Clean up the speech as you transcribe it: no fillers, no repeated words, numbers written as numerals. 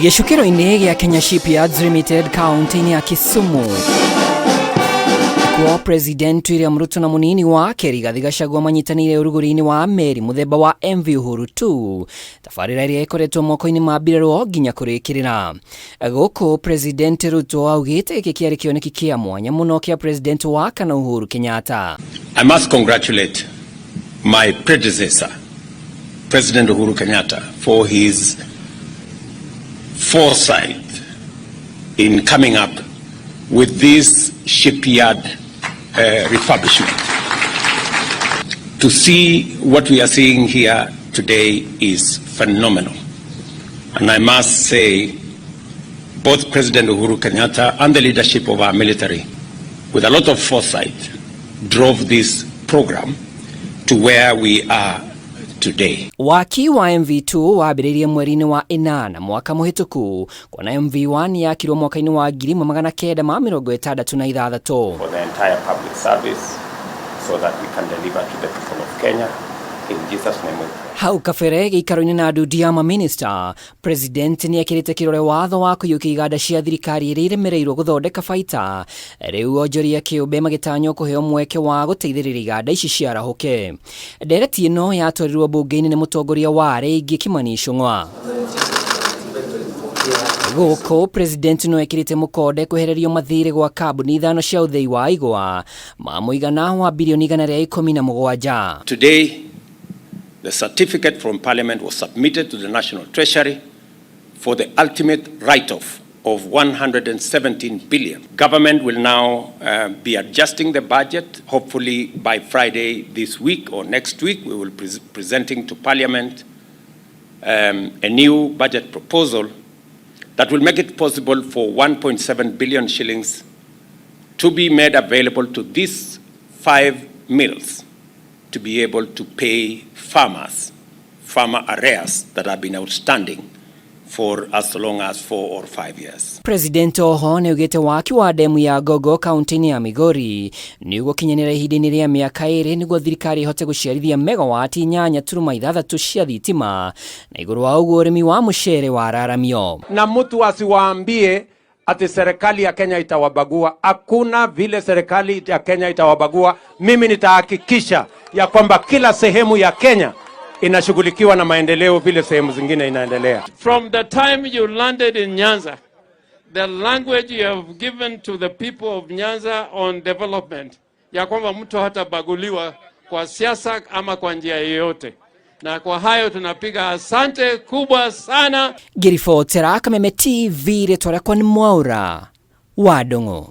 Gĩcukĩro-inĩ gĩa Kenya Shipyards Limited kaunti-inĩ ya Kisumu kuo President William Ruto na munini wake Rigathi Gachagua manyitanĩire ũrugũri-inĩ wa meri mũthemba wa MV Uhuru 2, tabarĩra ĩrĩa ĩkoretwo moko-inĩ ma mbirarũ nginya kũrĩkĩrĩra. Gũkũ President Ruto augĩte gĩkĩ kĩarĩ kĩoneki kĩa mwanya mũno kĩa President wa kana Uhuru Kenyatta. I must congratulate my predecessor, President Uhuru Kenyatta, for his foresight in coming up with this shipyard refurbishment. To see what we are seeing here today is phenomenal. And I must say, both President Uhuru Kenyatta and the leadership of our military, with a lot of foresight, drove this program to where we are today. Waki wa MV2 wambĩrĩirie mweri-inĩ wa 8 mwaka mũhĩtũku, kuona MV1 yakirwo mwaka-inĩ wa 1966. For the entire public service so that we can deliver to the people of Kenya. In Jesus' name we pray. Hau kabere gĩikaro-inĩ na ndundu ya maminista, President nĩ ekĩrĩte kĩrore watho wa kũiyũkia iganda cia thirikari iria iremereirwo gũthondeka baita. Rĩu onjoria kĩũmbe magĩtanywo kũheo mweke wa gũteithĩrĩria iganda ici ciarahũke. Ndereti ĩno yatwarirwo mbunge-inĩ nĩ mũtongoria wa arĩa aingĩ Kimani Ichung'wa. Gũkũ President no ekĩrĩte mũkonde kwehererio mathirĩ gwa kambuni 5 cia ũthĩi wa igwa ma mũigana wa birioni 117. Today, the certificate from Parliament was submitted to the National Treasury for the ultimate write-off of 117 billion. Government will now be adjusting the budget. Hopefully by Friday this week or next week, we will be presenting to Parliament a new budget proposal that will make it possible for 1.7 billion shillings to be made available to these 5 mills to be able to pay farmers, farmer arrears that have been outstanding for as long as 4 or 5 years. President oho nĩ augĩte waki wa demu ya Gogo kaunti-inĩ ya Migori nĩ ũgũkinyanĩra ihinda-inĩ rĩa mĩaka 2 nĩguo thirikari ĩhote gũciarithia megawati 8.6 cia thitima, na igũrũ wa ũguo ũrĩmi wa mũcere wararamio. Na mtu asiwaambie ati serikali ya Kenya itawabagua. Hakuna vile serikali ya Kenya itawabagua. Mimi nitahakikisha ya kwamba kila sehemu ya Kenya inashughulikiwa na maendeleo vile sehemu zingine inaendelea. From the time you landed in Nyanza, the language you have given to the people of Nyanza on development, ya kwamba mtu hatabaguliwa kwa siasa ama kwa njia yoyote. Na kwa hayo tunapiga asante kubwa sana. Ngĩribotera Kameme TV, rĩtwa rĩakwa nĩ Mwaura wa Ndung'u.